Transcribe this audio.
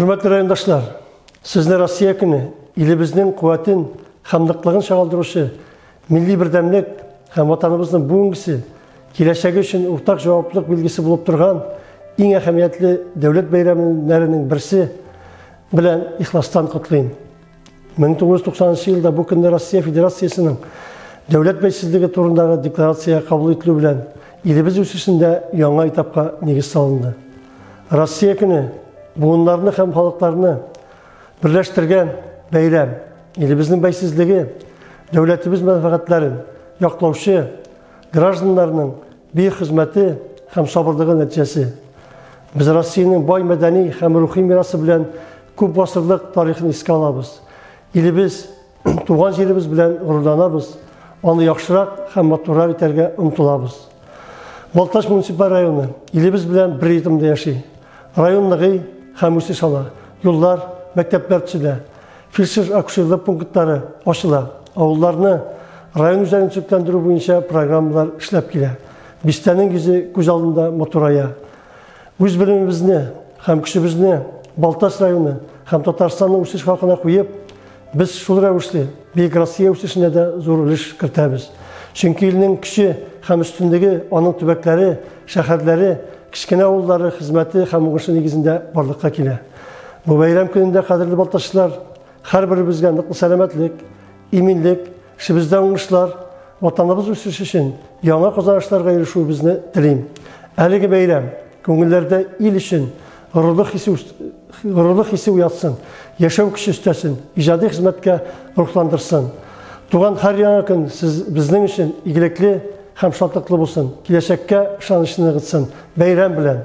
Хөрмәтле райондашлар, сезне Россия көне, илебезнең куәтен һәм ныклыгын чагылдыручы милли бердәмлек һәм Ватаныбызның бүгенгесе, киләчәге өчен уртак җаваплылык билгесе булып торган иң әһәмиятле дәүләт бәйрәмнәренең берсе белән ихластан котлыйм. 1990 елда бу көнне Россия Федерациясенең дәүләт бәйсезлеге турындагы декларация кабул ителү белән илебез үсешендә яңа этапка нигез салынды. Россия көне буыннарны һәм халыкларны берләштергән бәйрәм. Илебезнең бәйсезлеге, дәүләтебез мәнфәгатьләрен яклаучы гражданнарның бөек хезмәте һәм сабырлыгы нәтиҗәсе. Без Россиянең бай мәдәни һәм рухи мирасы белән күп гасырлык тарихын искә алабыз. Илебез, туган җиребез белән горурланабыз, аны яхшырак һәм матуррак итәргә омтылабыз. Балтач муниципаль районы илебез белән бер ритмда яши. Район ныгый һәм үсеш ала. Юллар, мәктәпләр төзелә. Фельдшер-акушерлык пунктлары ачыла. Авылларны район үзәген төзекләндерү буенча программалар эшләп килә. Бистәнең йөзе күз алдында матурая. Үз белемебезне һәм көчебезне Балтач районы һәм Татарстанның үсеш хакына куеп, без шул рәвешле Бөек Россия үсешенә дә зур өлеш кертәбез. Чөнки илнең көче һәм өстенлеге аның төбәкләре, шәһәрләре, кечкенә авыллары хезмәте һәм уңышы нигезендә барлыкка килә. Бу бәйрәм көнендә, кадерле балтачлылар, һәрберебезгә ныклы сәламәтлек, иминлек, эшебездә уңышлар, Ватаныбыз үсеше өчен яңа казанышларга ирешүебезне телим. Әлеге бәйрәм күңелләрдә ил өчен горурлык хисе горурлык хисе уятсын, яшәү көче өстәсен, иҗади хезмәткә рухландырсын. Туган һәр яңа көн сез безнең өчен игелекле һәм шатлыклы булсын, киләчәккә ышанычны ныгытсын. Бәйрәм белән!